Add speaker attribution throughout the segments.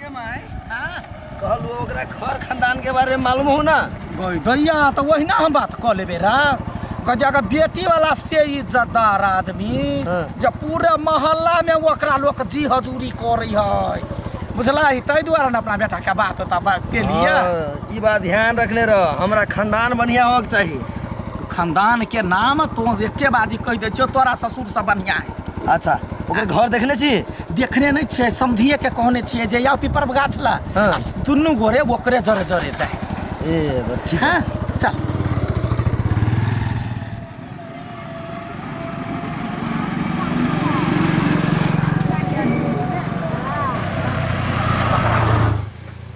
Speaker 1: गे माय।
Speaker 2: हाँ।
Speaker 1: कहलू ओकरा खर खानदान के बारे में मालूम हो ना?
Speaker 2: गई दैया तऽ ओहिना हम बात कऽ लेबै रा गजा बेटी वाला से इज्जतदार आदमी।
Speaker 1: हाँ।
Speaker 2: जे पूरे मोहल्ला में ओकरा लोक जी हजूरी करै है, बुझला? ताहि दुआरे ने अपना बेटा के बात तऽ केलियै।
Speaker 1: हाँ, ई बात ध्यान रखने रह, हमरा खानदान बढ़िया होके चाही।
Speaker 2: खानदान के नाम तो एके बाजी कहि दै छियौ, तोरा ससुर से बढ़िया है।
Speaker 1: अच्छा, ओकर घर देखने छी?
Speaker 2: देखने नहि छियै, समधिए के कहने छियै जे आउ पीपर गाछ ला।
Speaker 1: हाँ।
Speaker 2: आ दुनू गोरे ओकरे जरे जरे जाय।
Speaker 1: ए बस ठीक।
Speaker 2: हाँ चल।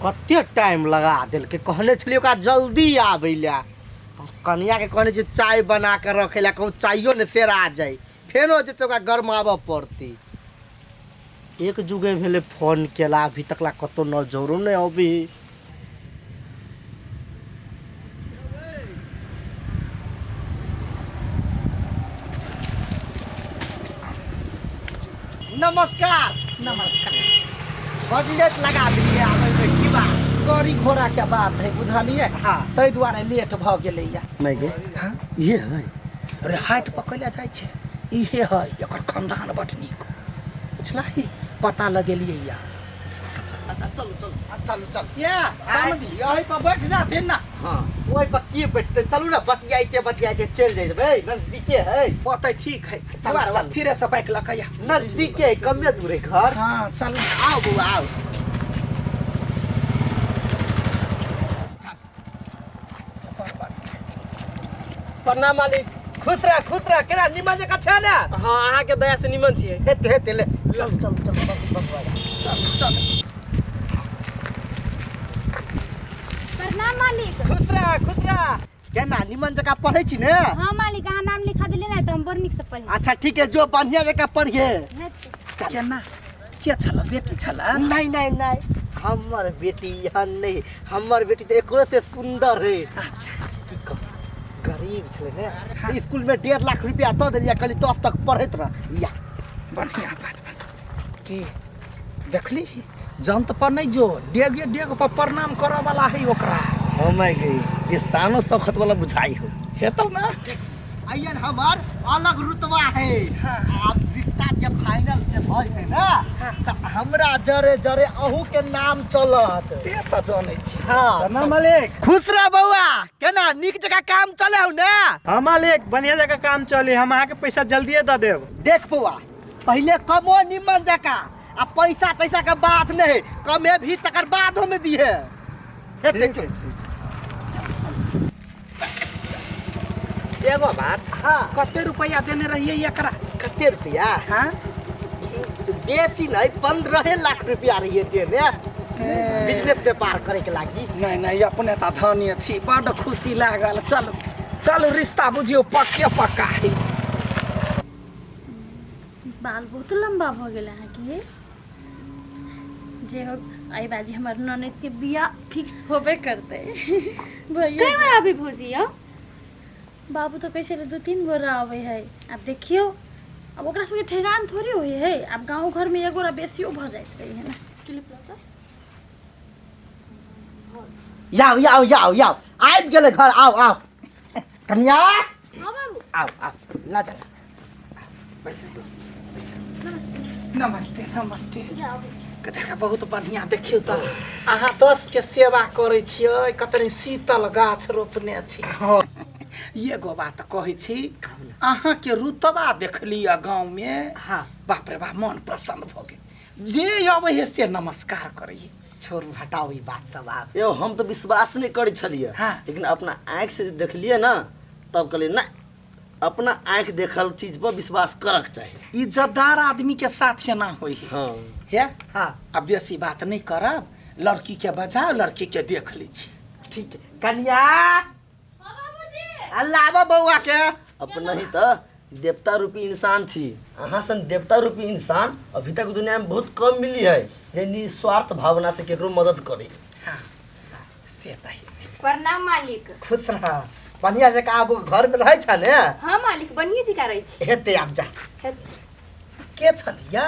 Speaker 3: कते टाइम लगा देलकै। कहने छलियै ओकरा जल्दी आबै लए। कनियाके कहने छियै चाय बना कऽ रखै लए, कहूँ चाइयो ने सेरा जाय, फेरो जेतै ओकरा गरमाबऽ पड़तै। एक जुगे भेलै फोन केला, अभी तक ला कतहु नजरो नहि अबै। नमस्कार।
Speaker 2: नमस्कार।
Speaker 3: बड लेट लगा देलियै आबै मे, की बात?
Speaker 2: गाड़ी घोड़ा के बात है, बुझलियै?
Speaker 3: हाँ।
Speaker 2: ताहि दुआरे लेट भऽ गेलैया।
Speaker 1: माय गे, इहे है?
Speaker 2: अरे हाटि पकड़ले जाइ छै, इहे है। एकर खानदान बड नीक, बुझलही? पता लगेलियै या।
Speaker 3: अच्छा, चलू चलू चलू चलू।
Speaker 2: या समझी, एहि पर बैठ जाथिन ना?
Speaker 3: हाँ, ओहि पर के बैठते? चलू ना, बतियाइते बतियाइते चलि जेबै, नजदीके है।
Speaker 2: ओतै ठीक है।
Speaker 3: चलू,
Speaker 2: चल।
Speaker 3: चलू।
Speaker 2: स्थिरे से बाइक लऽ कऽ या।
Speaker 3: नजदीके है, कमे दूर है घर।
Speaker 2: हाँ चलू।
Speaker 3: आओ बौआ, आओ।
Speaker 4: प्रणाम मालिक।
Speaker 3: खुश रह, खुश रह। केना, निमन जकाँ छै ने?
Speaker 4: हाँ, अहाँके दया से निमन छियै।
Speaker 3: हेते हेते, ले चलू चलू चलू बबुआ।
Speaker 2: चल चल।
Speaker 5: प्रणाम मालिक।
Speaker 3: खुश रह, खुश रह। केना, निमन जकाँ पढ़ै छी ने?
Speaker 5: हाँ मालिक, अहाँ नाम लिखा दिले ना तऽ हम बड़ नीक से पढ़े।
Speaker 3: अच्छा ठीक है, जो बढ़िया जकाँ पढ़िए।
Speaker 5: हेतै।
Speaker 2: केना के छल, बेटी छल?
Speaker 3: नहीं नहीं नहीं, हमर बेटी एहन नहीं, हमर बेटी तऽ एकरो से सुंदर है।
Speaker 2: अच्छा।
Speaker 3: की कहू, गरीब छलै ने, स्कूल में 1.5 लाख रुपया दऽ देलियै, कहली 10 तक पढ़ैत रह या।
Speaker 2: बढ़िया बात बा। के देखली, जंत पर नहीं जो डेगे डेग पर प्रणाम करऽ वाला है ओकरा।
Speaker 1: हो माय गे, ये सानो सखत वाला बुझाई हो।
Speaker 2: हेतौ ना।
Speaker 3: अयन हमर अलग रुतबा है। आब रिश्ता जे फाइनल जे भऽ जेतै ने तऽ हमरा जरे जरे अहूँ के नाम चलत।
Speaker 2: से तऽ जनै छी।
Speaker 3: हाँ।
Speaker 4: प्रणाम मालिक।
Speaker 3: खुश रह बौआ। केना, नीक जकाँ काम चले हौ ने?
Speaker 4: हाँ मालिक, बढ़िया जगह काम चली, हम अहाँके पैसा जल्दिए दऽ देब।
Speaker 3: देख बौआ, पहिले कमो निमन जकाँ आ पैसा तैसा के बात नहीं, कमे भी तकर बाद हम दिहे। हेतै।
Speaker 4: ठीक है।
Speaker 2: एगो बात।
Speaker 3: हाँ।
Speaker 2: कते रुपया देने रहियै एकरा?
Speaker 3: कते रुपया?
Speaker 2: हाँ।
Speaker 3: बेसी नहीं, 15 लाख रुपया रहिए देने, बिजनेस व्यापार करे के लागी।
Speaker 2: नहीं नहीं, अपने तऽ धन्य छी, बड्ड खुशी लागल। चलू चलू, रिश्ता बुझियौ पक्के पक्का है।
Speaker 6: बाल बहुत लम्बा भऽ गेल अहाँके। जे हो, एहि बाजी हमर ननदके बियाह फिक्स होबे करतै भैया।
Speaker 5: कई गोरा अभी भौजी यौ?
Speaker 6: बाबू तऽ कहै छलै 2-3 गोरा अबै है। आब देखियौ, आब ओकरा सबके ठेगान थोड़े होइ है। आब गाँव घरमे एक गोरा बेसियो भऽ जाइत रहै है ने। क्लिप लऽ कऽ।
Speaker 3: याओ याओ याओ याओ, आबि गेलै घर। आउ आउ कनिया।
Speaker 6: हाँ बाबू।
Speaker 3: आउ आउ, ला चल।
Speaker 6: नमस्ते।
Speaker 2: नमस्ते नमस्ते।
Speaker 6: जाउ।
Speaker 2: देखा, बहुत बढ़िया। देखियौ तऽ, अहाँ 10 के सेवा करै छियै, कतनी शीतल गाछ रोपने छी। एगो बात कहै छी, अहाँके रुतबा देखलियै गाँवमे।
Speaker 3: हाँ।
Speaker 2: बाप रे बाप, मन प्रसन्न भऽ गेल। जे अबै है से नमस्कार करैए।
Speaker 3: छोड़ू, हटाओ ई बात सब आब।
Speaker 1: यौ, हम तऽ विश्वास नहि करै छलियै।
Speaker 2: हाँ।
Speaker 1: लेकिन अपना आँखि से जे देखलियै ने, तब कहलियै ना, अपना आँखि देखल चीज पर विश्वास करक चाही।
Speaker 2: इज्जतदार आदमी के साथ एना होइ है।
Speaker 1: हाँ।
Speaker 2: हे।
Speaker 3: हाँ।
Speaker 2: अब बेसी बात नहीं करब, लड़की के बजाओ, लड़की के देख लै छी।
Speaker 3: ठीक है कनिया, अल्लाह बौआ के।
Speaker 1: अपना ही तऽ देवता रूपी इंसान छी। अहाँ सन देवता रूपी इंसान अभी तक दुनिया में बहुत कम मिली है, जे निस्वार्थ भावना से केकरो मदद करे।
Speaker 2: हाँ से तऽ हेबै।
Speaker 5: प्रणाम मालिक।
Speaker 3: खुश रह। बढ़िया जकाँ आब घर में रहै छ ने?
Speaker 5: हाँ मालिक, बढ़िए जकाँ रहै छी।
Speaker 3: हेतै, आब जा।
Speaker 5: हेतै।
Speaker 2: के छलिया?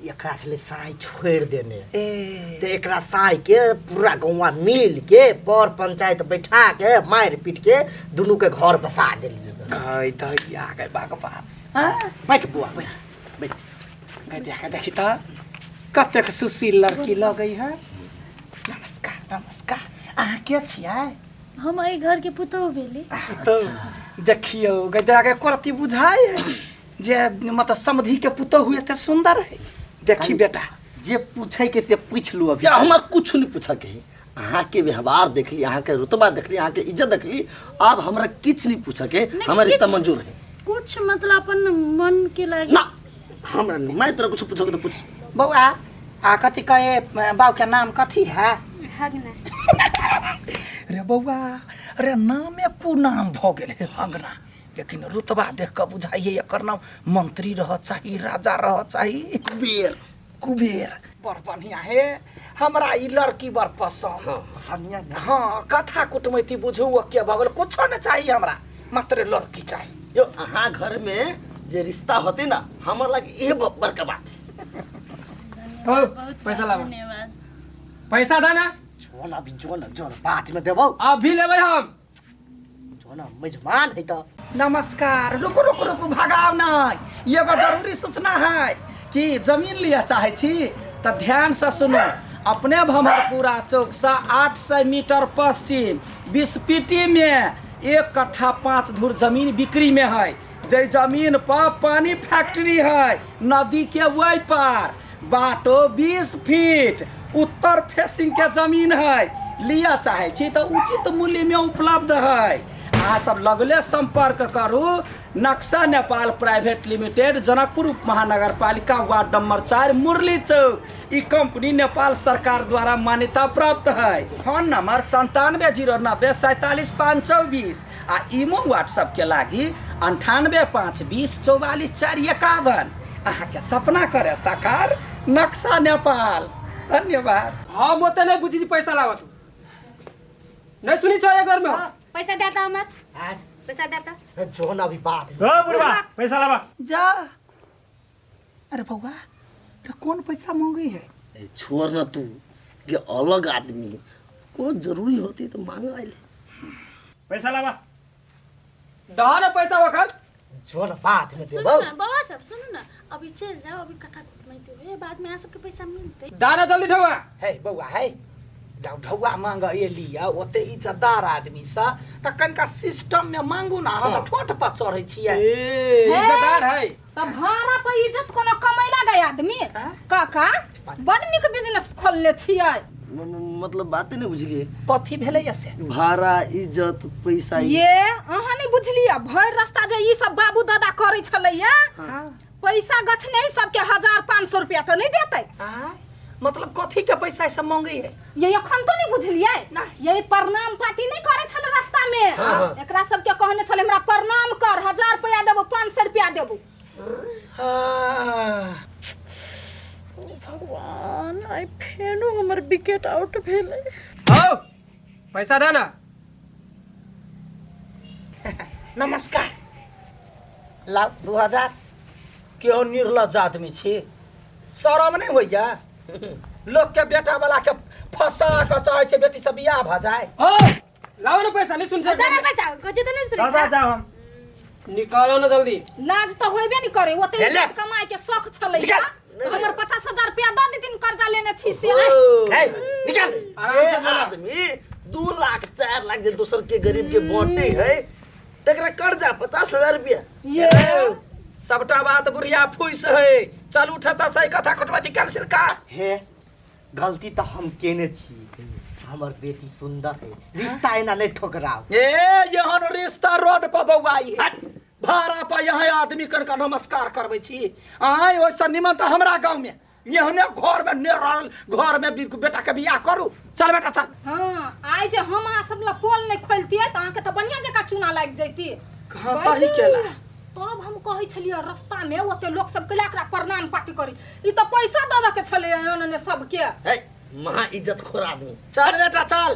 Speaker 3: एकरा छलै साँइ छोड़ि देने।
Speaker 2: ए
Speaker 3: तऽ एकरा साँइ के पूरा गौवा मिल के पर पंचायत बैठा के मारि पीट के दुनू के घर बसा देलियै।
Speaker 2: गई दैया गई भगवान। हाँ
Speaker 3: बैठ बुआ बैठ बैठ।
Speaker 2: गई देखा देखी तऽ कतेक सुशील लड़की लगै है। नमस्कार नमस्कार, अहाँ के छियै?
Speaker 6: हम एहि घर के पुतोहु भेली।
Speaker 2: तो देखियौ गई दैया करती बुझाइ है जे मतलब समधि के पुतोहु एते सुंदर है। देखी बेटा
Speaker 3: जे पूछे के से पूछ लू अभी।
Speaker 1: या हमरा कुछ नहीं पूछा के है। अहाँ के व्यवहार देखली, अहाँ के रुतबा देखली, अहाँ के इज्जत देखली, आब हमरा किछ नहीं पूछा के,
Speaker 6: नहीं,
Speaker 1: हमर रिश्ता
Speaker 6: किछ।
Speaker 1: मंजूर है।
Speaker 6: कुछ मतलब अपन मन के लागे
Speaker 1: ना हमरा नहीं, मैं तोरा कुछ पूछो के तो पूछ।
Speaker 2: बौआ आ कथी कहे बाऊ के नाम कथी है?
Speaker 5: हगना।
Speaker 2: रे बौआ रे नामे कु नाम भ गेल है हगना, लेकिन रुतबा देख के बुझाइए एकर नाम मंत्री रह चाही राजा रह चाही
Speaker 1: कुबेर।
Speaker 2: कुबेर बड़ बढ़िया है, हमरा ई लड़की बड़ पसंद।
Speaker 3: पसंद ना?
Speaker 2: हाँ कथा कुटमैती बुझू के भऽ गेल, कुछो नहीं चाहिए हमरा, मात्र लड़की चाहिए।
Speaker 1: यो अहाँ घर में जे रिश्ता होते ना हमरा लग ये बड़का बात।
Speaker 4: हो
Speaker 6: बहुत
Speaker 4: पैसा लाबो।
Speaker 6: धन्यवाद।
Speaker 4: पैसा दा ना।
Speaker 3: जो ना अभी जो ना जो ना बाद में देबौ।
Speaker 4: अभी लेबै हम।
Speaker 3: जो ना मेजमान है तो।
Speaker 2: नमस्कार, रुकू रुकू रुकू भगाओ नहीं, एगो जरूरी सूचना है कि जमीन लिया चाहे छी तो ध्यान से सुनो। अपने भमरपुरा चौक से 800 मीटर पश्चिम बिस्पिटी में 1 कट्ठा 5 धुर जमीन बिक्री में है। जे जमीन पर पानी फैक्ट्री है, नदी के वही पार बाटो 20 फीट उत्तर फेसिंग के जमीन है। लिया चाहे छी तो उचित मूल्य में उपलब्ध है। अहाँ सब लगले संपर्क करू नक्शा नेपाल प्राइवेट लिमिटेड, जनकपुर उप महानगरपालिका, वार्ड नंबर 4, मुरली चौक। ई कंपनी नेपाल सरकार द्वारा मान्यता प्राप्त है। फोन नंबर 97 090 47 524 आ इमो व्हाट्सएप के लागी 98 5 20 44 4 51। अहाँ के सपना करे साकार नक्शा नेपाल। धन्यवाद।
Speaker 4: हम ओते नहीं बुझी पैसा लावत नहीं सुनी छो एक बार में।
Speaker 5: पैसा देता हमर, पैसा देता
Speaker 3: जो ना अभी बात।
Speaker 4: ओ बुढ़वा पैसा लावा
Speaker 2: जा। अरे बउआ रे कौन पैसा मांगी है?
Speaker 1: ए छोड़ ना तू के अलग आदमी को जरूरी होती तो मांग आइले।
Speaker 4: पैसा लावा दहा ना पैसा वखत
Speaker 3: जो ना बात में
Speaker 6: सुनो
Speaker 3: देबौ।
Speaker 6: ना बाबा सब सुनो ना, अभी चल जाओ, अभी कथा कुटमैती हुए बाद में आ सबके पैसा मिलते।
Speaker 4: दाना जल्दी ढौआ।
Speaker 2: हे बउआ हे जाओ ढौआ मांग एलिया, ओते इज्जतदार आदमी सा त कनका सिस्टम में मांगू ना, हम त ठोठ पर चढ़ै छियै।
Speaker 4: ए इज्जतदार है
Speaker 5: त भाड़ा पर इज्जत कोनो कमैला गए आदमी। काका बड़ नीक बिजनेस खोलले छियै।
Speaker 1: मतलब बाते नहीं बुझलिए
Speaker 2: कथी भेलै से?
Speaker 1: भाड़ा इज्जत पैसा
Speaker 5: ये अहाँ नहीं बुझलिए, भरि रास्ता जे ई सब बाबू दादा करै छलैया पैसा गछने सबके 1500 रुपया त नहीं देतै।
Speaker 2: मतलब कथी के पैसा सब मांगे है?
Speaker 5: ये अखन तो नहीं बुझलिए, ये प्रणाम पाती नहीं करे छल रास्ता में। एकरा सबके कहने छल हमरा प्रणाम कर, 1000 रुपया देबो 500 रुपया देबो।
Speaker 6: ओ भगवान आई फेनो हमर विकेट आउट भेलै।
Speaker 4: हो पैसा दे ना।
Speaker 2: नमस्कार लाओ 2000। केहो निर्लज आदमी छी, शरम नहीं होइया? लोग के बेटा वाला के फंसा के चाहे छै बेटी से बियाह भ जाए।
Speaker 4: ओ लाओ ना पैसा नहीं सुन
Speaker 5: दे ना पैसा गजे त नहीं सुनै।
Speaker 4: दादा जाओ हम निकालो ना जल्दी।
Speaker 5: लाज त होइबे नहीं करे, ओते इज्जत कमाए के शौक छलै हमर 50,000 रुपया द देतिन कर्जा लेने छी से।
Speaker 3: ए निकाल।
Speaker 1: जे आदमी 2 लाख 4 लाख जे दोसर के गरीब के बांटे है तकरा कर्जा 50,000 रुपया।
Speaker 5: ये
Speaker 2: सबटा बात बुढ़िया फुइस है। चल उठता सही कथा कटबती कैंसिल का
Speaker 3: हे गलती तो हम केने छी, हमर बेटी सुंदर है, रिश्ता एना नहीं ठोकराओ।
Speaker 2: ए यहन रिश्ता रोड पर बौआई है, भाड़ा पर यहाँ आदमी कन का नमस्कार करबै छी। आय ओइसँ निमन तऽ हमरा गाँव में एहने घर में नेरल घर में बेटा के बियाह करू। चल बेटा चल।
Speaker 5: हाँ आइ जे हम अहाँ सब लग पोल नहीं खोलतियै तऽ अहाँके तऽ बढ़िया जकाँ चूना लागि जैती।
Speaker 2: हाँ सही केला।
Speaker 5: तब हम कहै छलियै रास्ता में ओते लोक सब केला एकरा प्रणाम पाती करी, ई तऽ पैसा दऽ के छलै एहन सबके।
Speaker 1: ए महा इज्जत खोर आदमी।
Speaker 2: चल बेटा चल,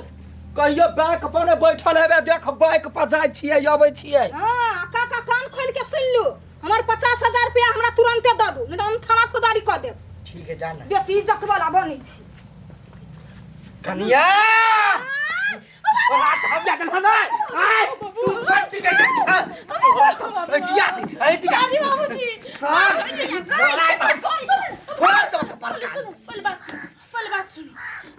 Speaker 2: कहियो बैंक पर बैठल हेबे देख बैंक पर जाइ छियै अबै छियै।
Speaker 5: हाँ काका कान खोल के सुन लू, हमर 50,000 रुपया हमरा तुरंते दऽ दू, नहीं तऽ हम थाना फौजदारी कऽ देब।
Speaker 3: ठीक है जाना।
Speaker 5: बेसी इज्जत वाला बनै छी।
Speaker 3: कनिया हम जा दल ना आय तू बच्ची के एटिया एटिया।
Speaker 6: अरे बाबूजी।
Speaker 3: फोड़ तो परका।
Speaker 6: पहले बात सुनू, पहले बात सुनू।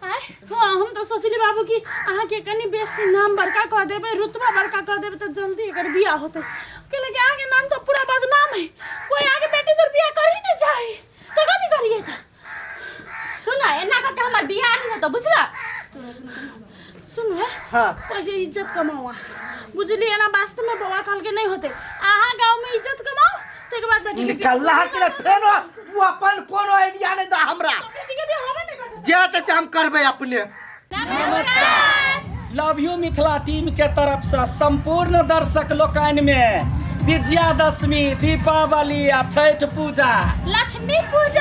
Speaker 6: आय हाँ, हम तो सोचली बाबू कि अहाँके कनि बेसी नाम बड़का कऽ देबै, रुतबा बड़का कऽ देबै तऽ जल्दी एकर बियाह होतै। कैला कि अहाँके नाम तऽ पूरा बदनाम है, कोई अहाँके बेटी तर बियाह कर ही नहीं चाहे, तऽ कथी करियै तऽ?
Speaker 5: सुन, एना कऽ के हमर बियाह नहि होतौ, बुझला?
Speaker 6: सुनू है।
Speaker 3: हाँ।
Speaker 6: पहिले इज्जत कमाओ अहाँ, बुझलियै ना? वास्तव में बौआ कहलकै नहीं होतै, अहाँ गाँव में इज्जत कमाओ ताहिके बाद बेटी के बियाह।
Speaker 3: निकलला के फेनो तू अपन कोनो आइडिया नहीं दा हमरा।
Speaker 6: बेटी के बियाह होबे नहीं करतै।
Speaker 3: जे हेतै से हम करबै अपने।
Speaker 5: नमस्कार।
Speaker 2: लव you Mithila team के तरफ से संपूर्ण दर्शक लोकनि में विजयादशमी, दीपावली आ छठि पूजा,
Speaker 5: लक्ष्मी पूजा